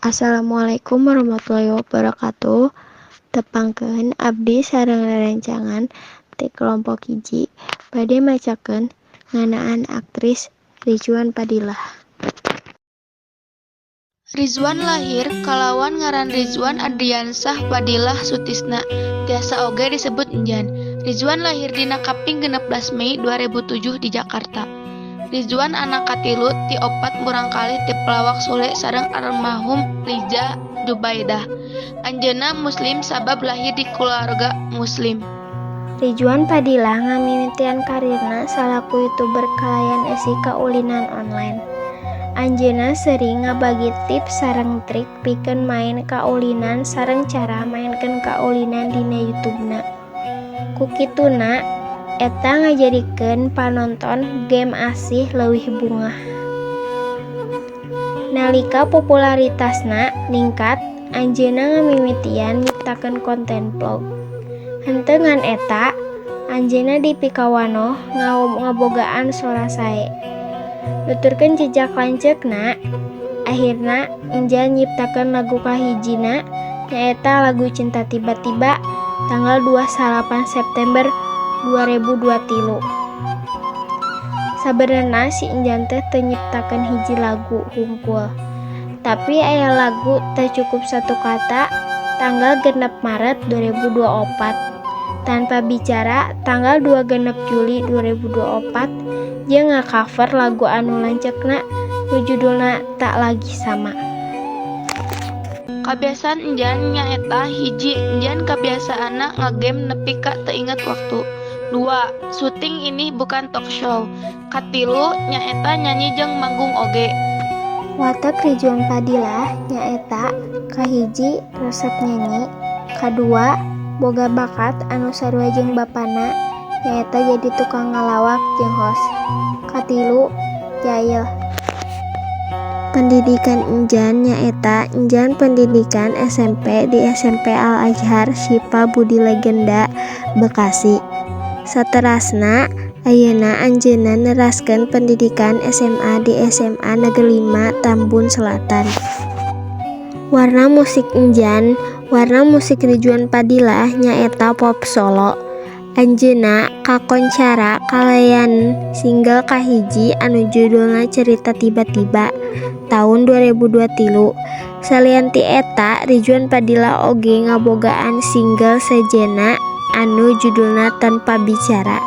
Assalamualaikum warahmatullahi wabarakatuh. Tepangkeun abdi sareng rerencangan ti kelompok 1 bade macakeun ngeunaan aktris Rizwan Fadillah. Rizwan lahir kalawan ngaran Rizwan Adriansyah Fadillah Sutisna, tiasa oge disebut Enjan. Rizwan lahir dina kaping 16 Mei 2007 di Jakarta. Rizwan anak katilu ti opat murangkalih ti pelawak Sule sareng almarhum Liza Jubaedah. Anjeunna muslim sabab lahir di kulawarga muslim. Rizwan Fadillah ngamimitian karirna salaku YouTuber kalayan esi kaulinan online. Anjeunna sering ngabagi tips sareng trik pikeun maen kaulinan sareng cara maenkeun kaulinan dina YouTube-na. Ku kituna, eta ngajadikeun panonton game asih leuwih bungah. Nalika popularitasna ningkat, anjeunna ngamimitian nyiptakeun konten vlog. Henteu ngan eta, anjeunna dipikawanoh ngabogaan sora sae. Nuturkeun jejak lanceukna, akhirna Enjan nyiptakeun lagu kahijina, nyaeta lagu Cinta Tiba-Tiba tanggal 29 September 2023. Sabenerna si Enjan teh teu nyiptakeun hiji lagu hungkul. Tapi aya lagu Tak Cukup Satu Kata tanggal 6 Maret 2024, Tanpa Bicara tanggal 26 Juli 2024, jeung ngacover lagu anu lanceukna nu judulna Tak Lagi Sama. Kabiasaan Enjan nyaeta 1. Enjan kabiasaanna ngagame nepi ka teu inget waktu. 2. Syuting Ini Bukan Talk Show. 3. Nyaeta nyanyi jeung manggung oge. Watek Rizwan Fadillah nyaeta kahiji, resep nyanyi, kadua, boga bakat anu sarua jeung bapana, nyaeta jadi tukang ngalawak jeung host, katilu, jail. Pendidikan Enjan nyaeta Enjan pendidikan SMP di SMP Al Azhar Syifa Budi Legenda, Bekasi. Saterasna, ayeuna anjeunna neraskeun pendidikan SMA di SMA Negeri 5 Tambun Selatan. Warna musik Enjan. Warna musik Rizwan Fadillah nyaeta pop solo. Anjeunna kakoncara kalayan single kahiji anu judulna Cerita Tiba-Tiba taun 2023. Salian ti eta, Rizwan Fadillah oge ngabogaan single sejenna anu judulna Tanpa Bicara.